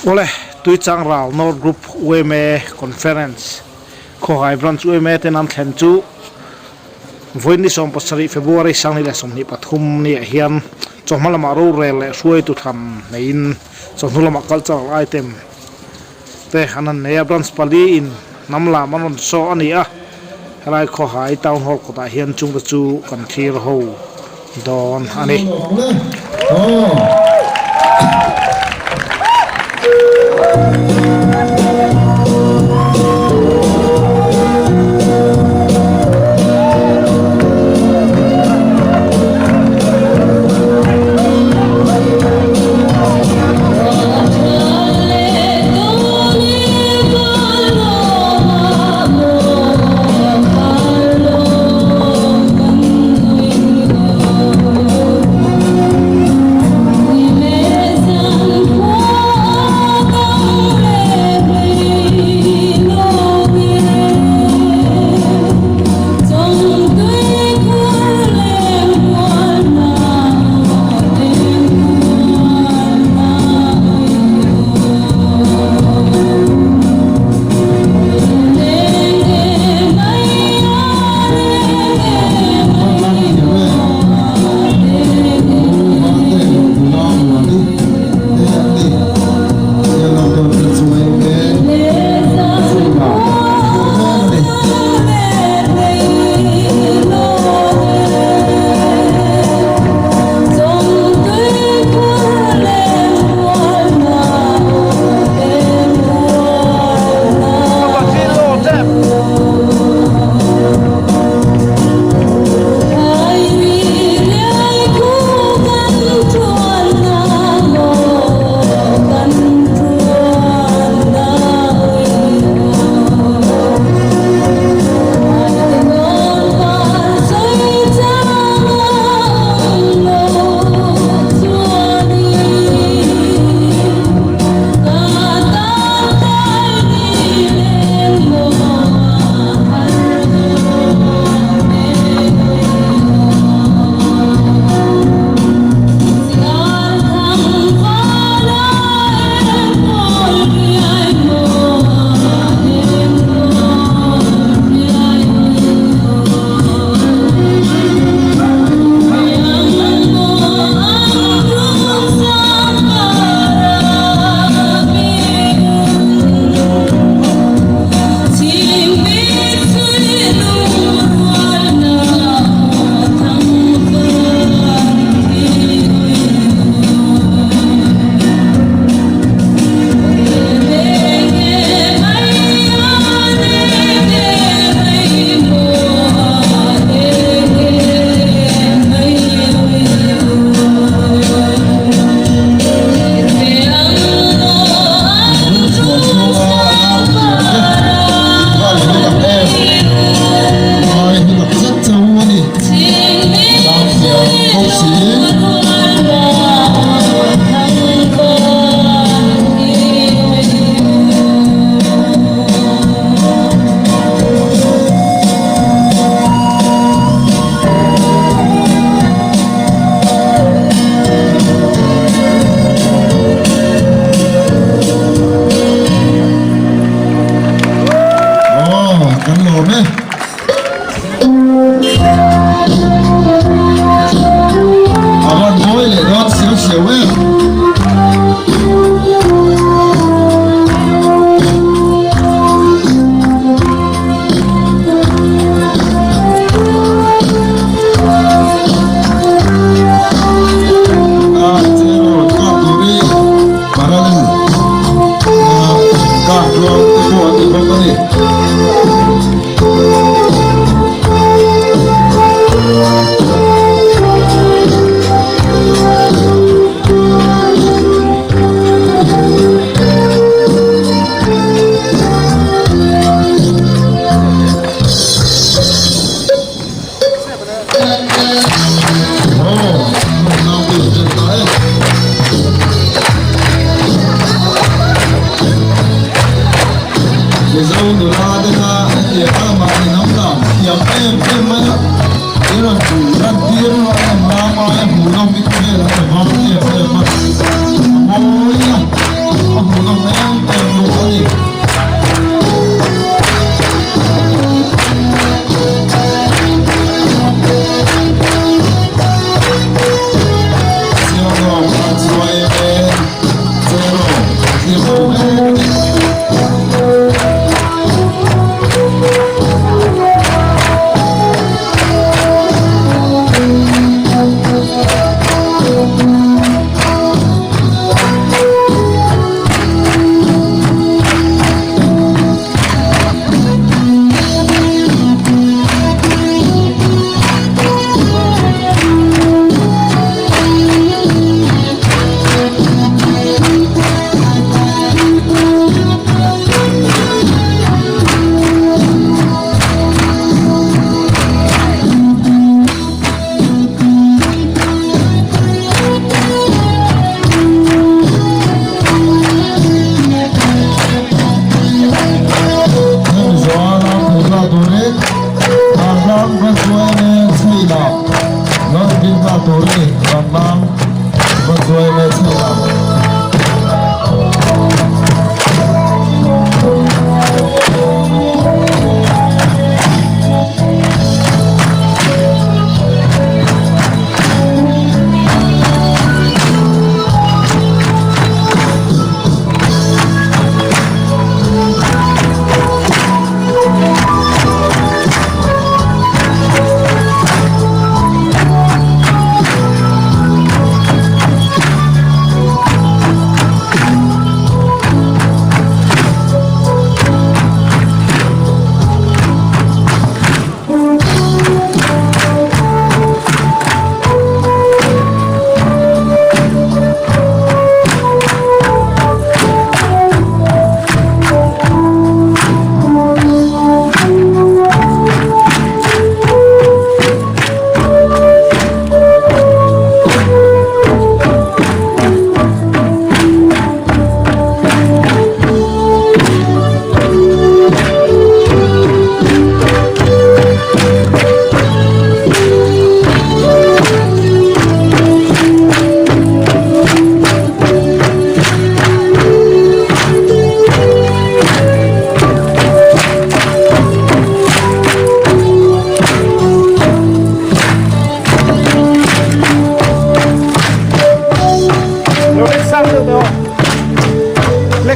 Awle, Tuichangral North Group yma Conference Khawhai Branch yma ten an thlen chu vawiin ni 17 February 2023 ni ah hian chawhma lamah rorel leh hruaitu thlan neiin chawhnu lamah cultural item te an han nei a, Branch pali in hnam lam an rawn saw a ni a, helai Khawhai Town Hall kawtah hian chungte chu kan thlir ho dawn a ni.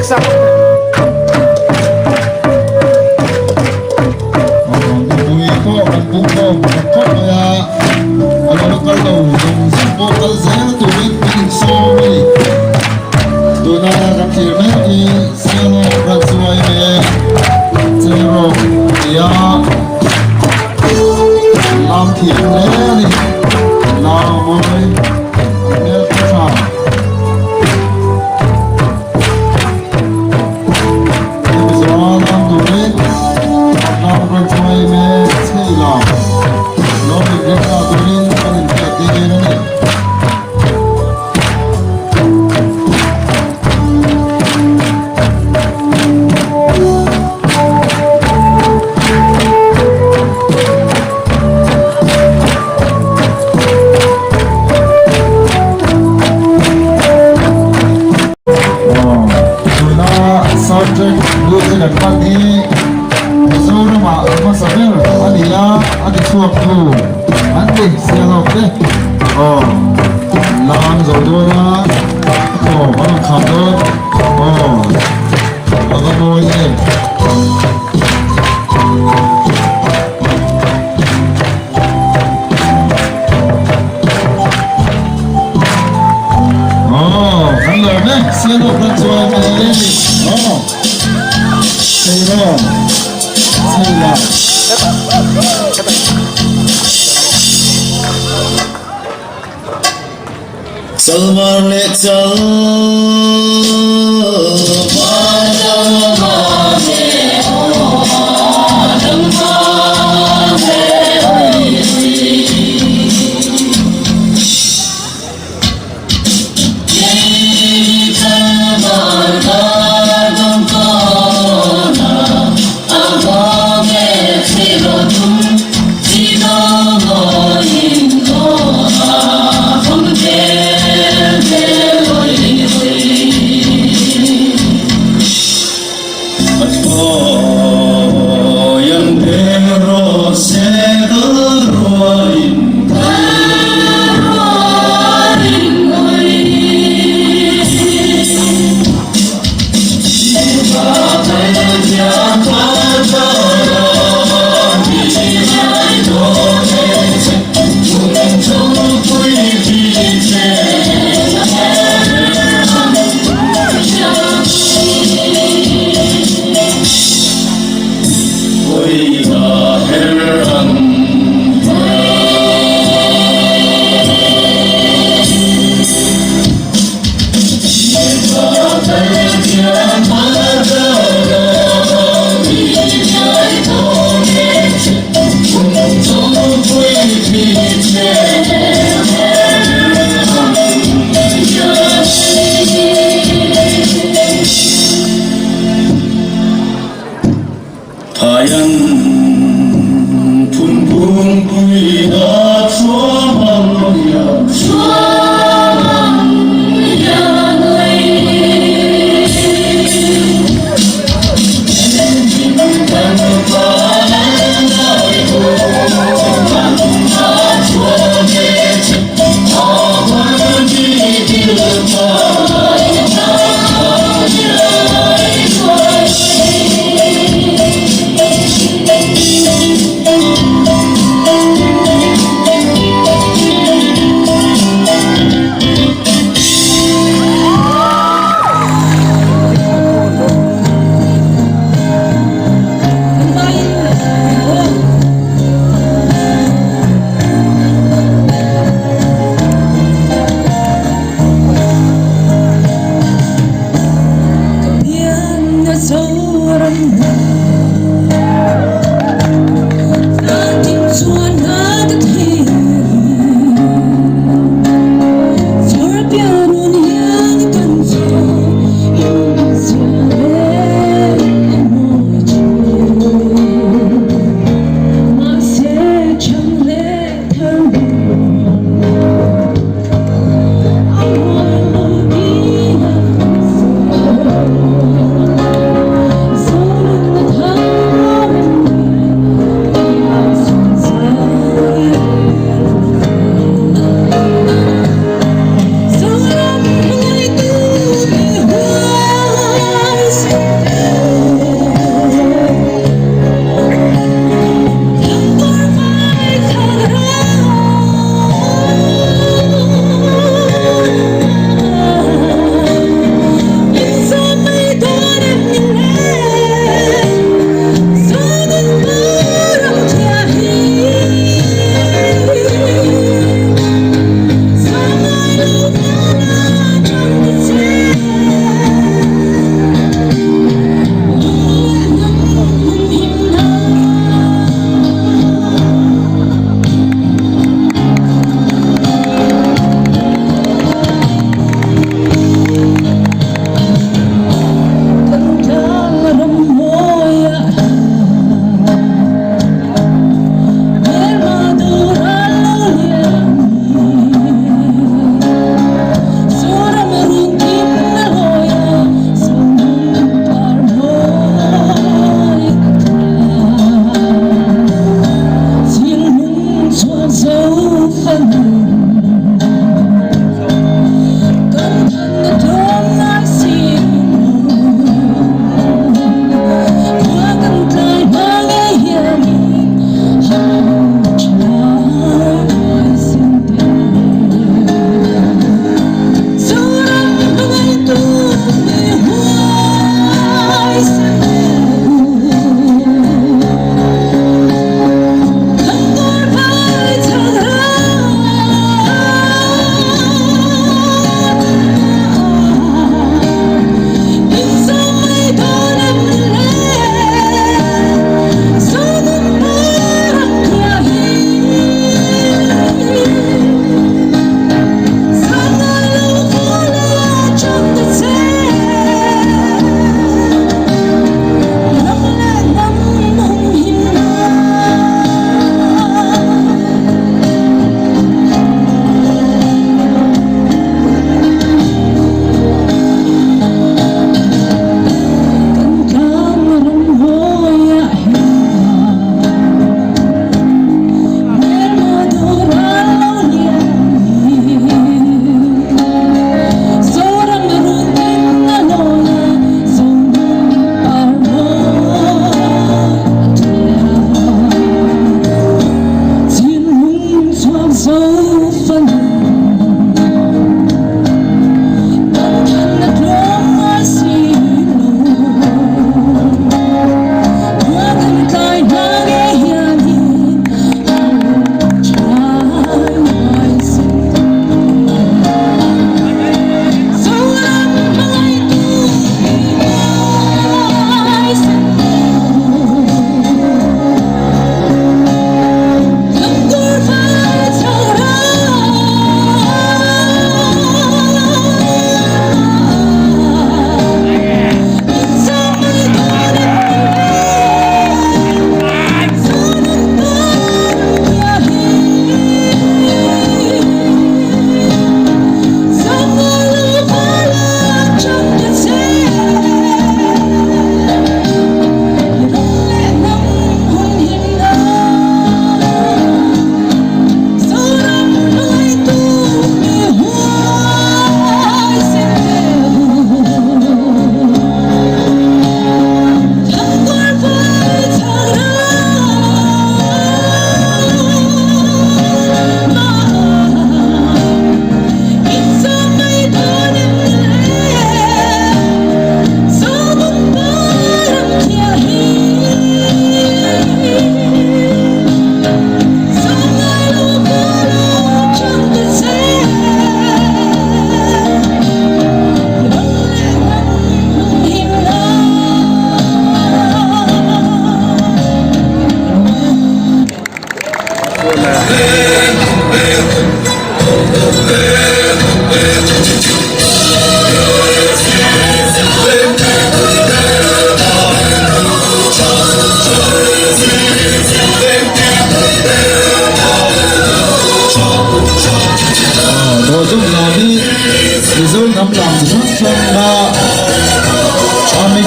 Next ang. Mipui pawh kan pung khawm khawp khawp mai a, a lo la kal lo zawng zawng pawh kal zel turin kan insawm a ni. Tuna kan thlir mek hi Sialawk Branch yma Cheirawk tia lam thiam hle a ni. Lam a mawi, an hmel pawh tha. Hemi zawng lam turin Lam Branch yma Cheilam lo inrem ta turin kan inhriat tir a ni. Tuna subject music an hman hi Mizoramah hmasa ber a ni a, a ti chhuak tu an ni Sialawk te. Aw lam zo dawn a, aw a rawn kham dawn, aw a va mawi em. Aw kan lawm e, Sialawk ram chuan a ni e ni, aw Cheirawng Cheila. Chalmar leh chal Phaian phunphungpui a thuam ang hian.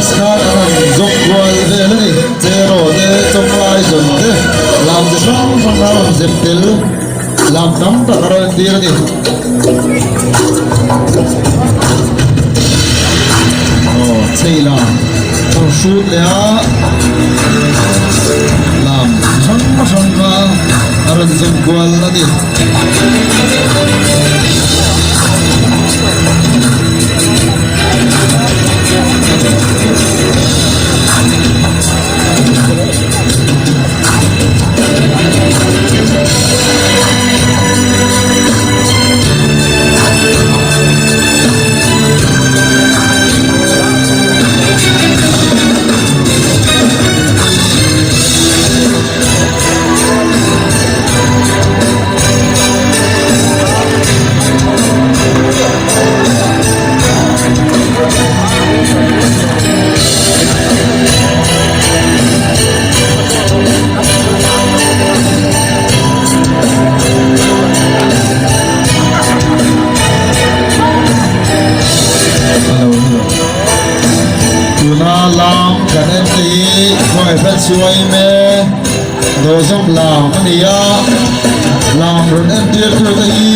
Dance khan an han zawk kual vel a ni. Cheraw te, chawnglai zawn te, lam chi hrang hrang a rawn zep tel, lam tam tak a rawn entir a ni. Aw, chei lam a rawn hrut leh a, lam chi hrang hrang kha a rawn zawm kual a ni. Tuna lam kan en te hi khawngaih hran suai me dawhzawm lam a ni a, lam rawn entir tu te hi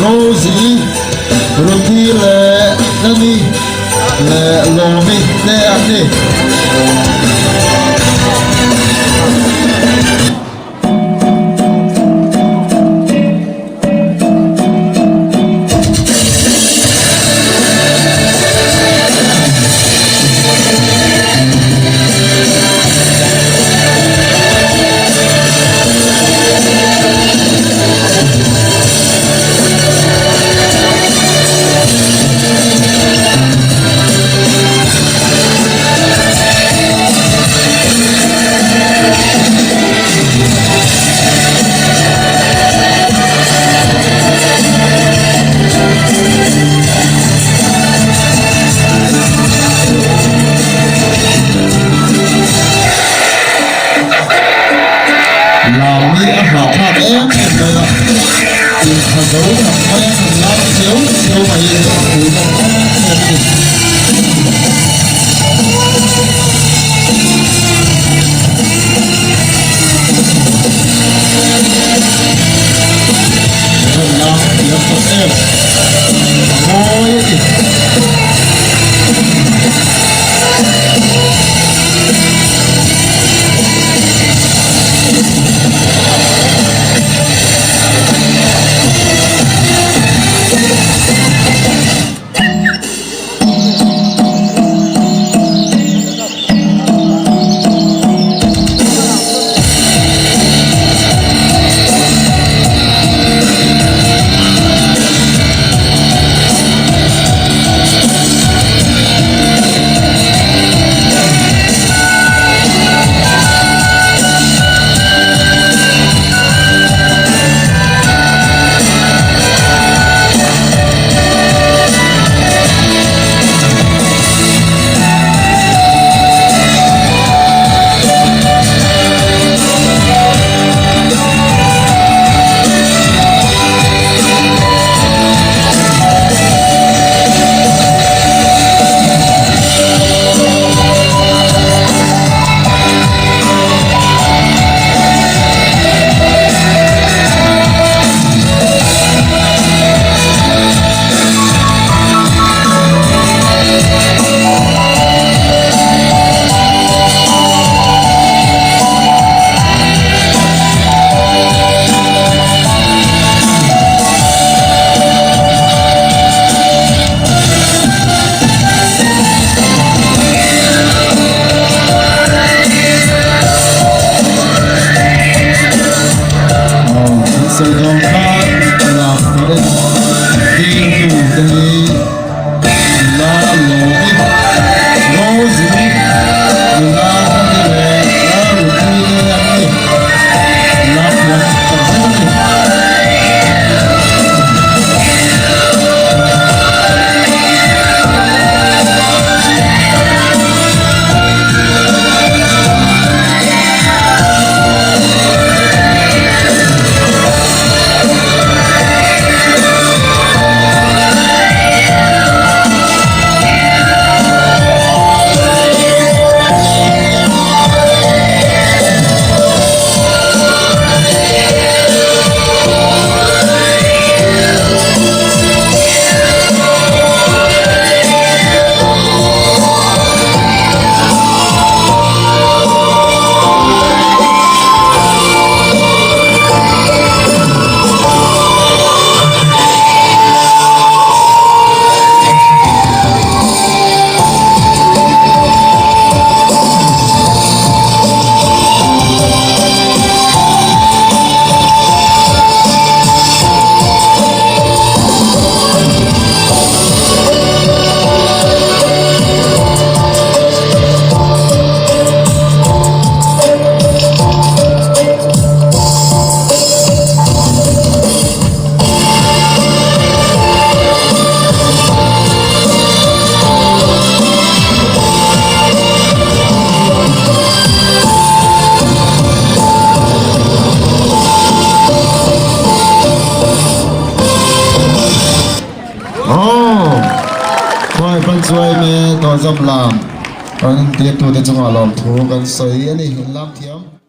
Rosie Ruthi leh Nani leh Lawmi te an ni. Lam hi a hahthlak em em mai a, intha zo tak mai a han lam chiau chiau mai hi a hmuhnawm em em a ni. Rawn lam thiam tak em, a mawi a ni. Branch yma Dawzam lam kan entirtute chungah lawmthu kan sawi a ni. Inlam thiam.